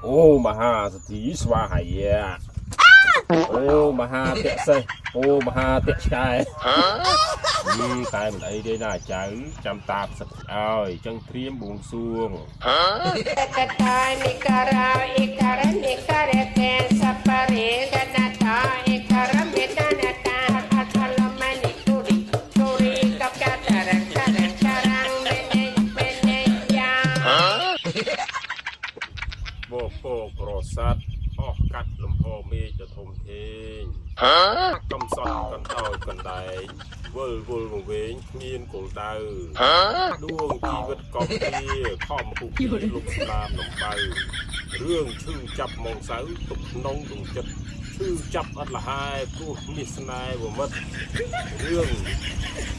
អូមហាសទ្ធីស្វាហាយៈអូមហាតេសេះអូមហាតេឆ្កែតែមិនអីទេណាចៅចាំតាផ្សិតឲ្យចឹងត្រៀមបួងសួង តតានិការោអិការនិការេទេសបរិកនតាអិការមេតនតាអថលមនិទុរិទុរិកកតរករករងមេនេមេនេយា បពកប្រសាទអស់កាត់លំហមេឃដ៏ធំធេងកំសត់កណ្ដោយកណ្ដែងវិលវល់វង្វេងគ្មានគោលដៅដួងជីវិតកំព្រាខំពុះពៀលុបស្នាមលំបៅរឿងឈឺចាប់មងសៅទុកក្នុងដួងចិត្តឈឺចាប់អត់លហើយព្រោះមានស្នេហ៍វមិត្តរឿង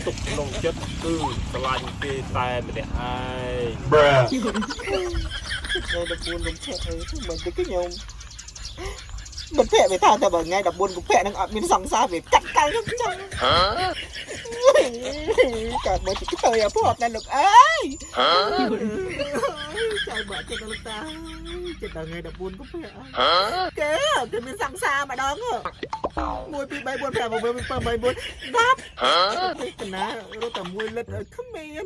ទុកក្នុងចិត្តគឺស្រឡាញ់គេតែម្នាក់ឯង ថ្ងៃ14កុម្ភៈអីធ្វើមិនទៅខ្ញុំមិត្តភក្តិវាថាតែបើថ្ងៃ14កុម្ភៈនឹងអត់មានសង្សារវាកាត់កៅខ្ញុំចឹងកើតមកជាខ្ទើយអាភ័ព្វណាស់លោកអើយចៅបើចិត្តដល់លោកតាចិត្តដល់ថ្ងៃ14កុម្ភៈគេគេមានសង្សារម្ដង1 2 3 4 5 6 7 8 9 10ទេកណារត់តែ1លិត្រឲ្យគ្មាន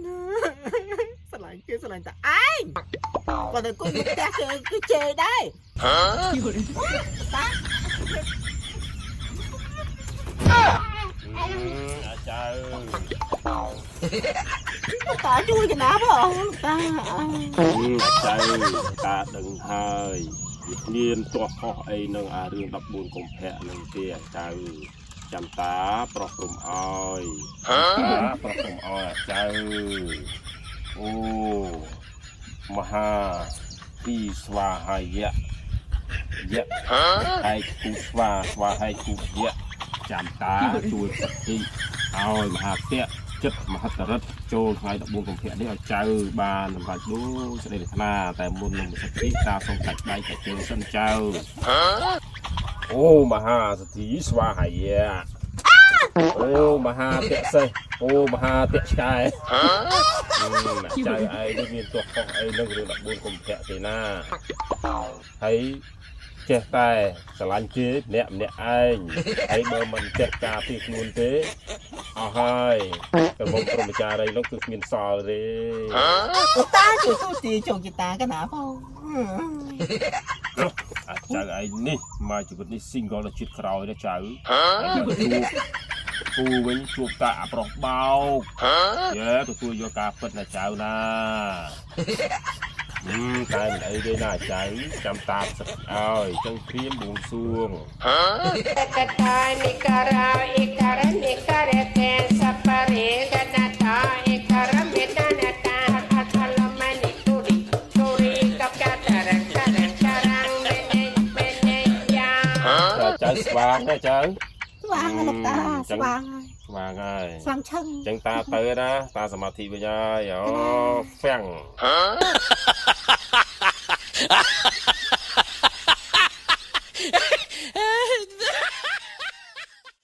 ស្រឡាញ់គេស្រឡាញ់តែឯង គាត់ទៅគុំផ្ទះគេគឺជេរដែរតា អាចៅ តាជួយកណាបងតា អាចៅតាដឹងហើយវាគ្មានទាស់ខុសអីនឹងអារឿង14កុម្ភៈនឹងទេអាចៅចាំតាប្រោះព្រំឲ្យតាប្រោះព្រំឲ្យអាចៅអូមហាទីស្វាហាយៈយៈហែកគូស្វាស្វាហែកគូយៈចាំតាជួយសតិឲ្យមហាពៈចិត្តមហិទ្ធិរិទ្ធចូលថ្ងៃ14កុម្ភៈនេះឲ្យចៅបានសម្រាប់ដូចសេចក្តីប្រាថ្នាតែមុននឹងសតិតាសូមកាច់ដៃកាច់ជើងសិនចៅអូមហាសទ្ធីស្វាហាយៈអូមហាតេសេះអូមហាតេឆ្កែចៅឯងនេះមានទាស់ខុសអីនឹងរឿង14កុម្ភៈទេណាហើយចេះតែស្រឡាញ់គេម្នាក់ម្នាក់ឯងហើយបើមិនចេះការពារខ្លួនទេអស់ហើយតែមុំព្រមចារីនោះគឺគ្មានសល់ទេ តាជួយទូទាជោគជតាកណាបង អាចៅឯងនេះមកជីវិតនេះ single ដល់ជាតិក្រោយណាចៅជួបគូវិញជួបតាអាប្រុសបោកយេទទួលយកការពិតណាចៅណាតែមិនអីទេណាចៅចាំតាផ្សិតឲ្យចឹងព្រាមបួងសួង តតានិការោអិការនិការេទេសបរិកនតាអិការមេតនតាអថលមនិទុរិទុរិកកតរករករងមេនេមេនេយា ចៅស្វាងណាចៅ ស្វាងលោកតាស្វាង ស្វាងហើយ ស្វាងឆឹង ចឹងតាទៅណាតាសមាធិវិញហើយអូហ្វាំង